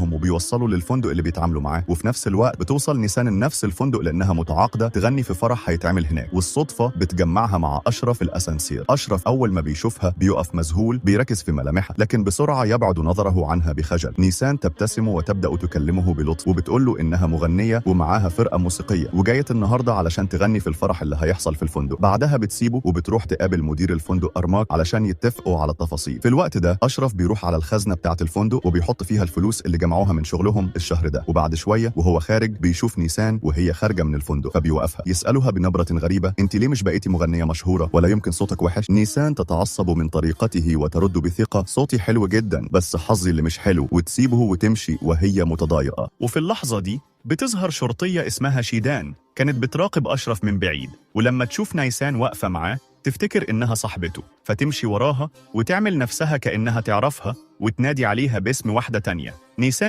وبيوصلوا للفندق اللي بيتعاملوا معاه. وفي نفس الوقت بتوصل نيسان لنفس الفندق لانها متعاقده تغني في فرح هيتعمل هناك، والصدفه بتجمعها مع اشرف الاسانسير. اشرف اول ما بيشوفها بيقف مذهول، بيركز في ملامحها، لكن بسرعة يبعد نظره عنها بخجل. نيسان تبتسم وتبدا تكلمه بلطف، وبتقول له انها مغنيه ومعاها فرقه موسيقية وجاية النهارده علشان تغني في الفرح اللي هيحصل في الفندق. بعدها بتسيبه وبتروح تقابل مدير الفندق ارماك علشان يتفقوا على التفاصيل. في الوقت ده اشرف بيروح على الخزنة بتاعه الفندق وبيحط فيها الفلوس اللي جمعوها من شغلهم الشهر ده. وبعد شوية وهو خارج بيشوف نيسان وهي خارجه من الفندق، فبيوقفها يسالها بنبره غريبة: انت ليه مش بقيتي مغنيه مشهورة؟ ولا يمكن صوتك وحش؟ نيسان تتعصب من طريقته وترد بثقة: صوتي حلو جدا، بس حظي اللي مش حلو. وتسيبه وتمشي وهي متضايقة. وفي اللحظة دي بتظهر شرطية اسمها شيدان، كانت بتراقب اشرف من بعيد، ولما تشوف نيسان واقفة معاه تفتكر إنها صاحبته، فتمشي وراها وتعمل نفسها كأنها تعرفها وتنادي عليها باسم واحدة تانية. نيسان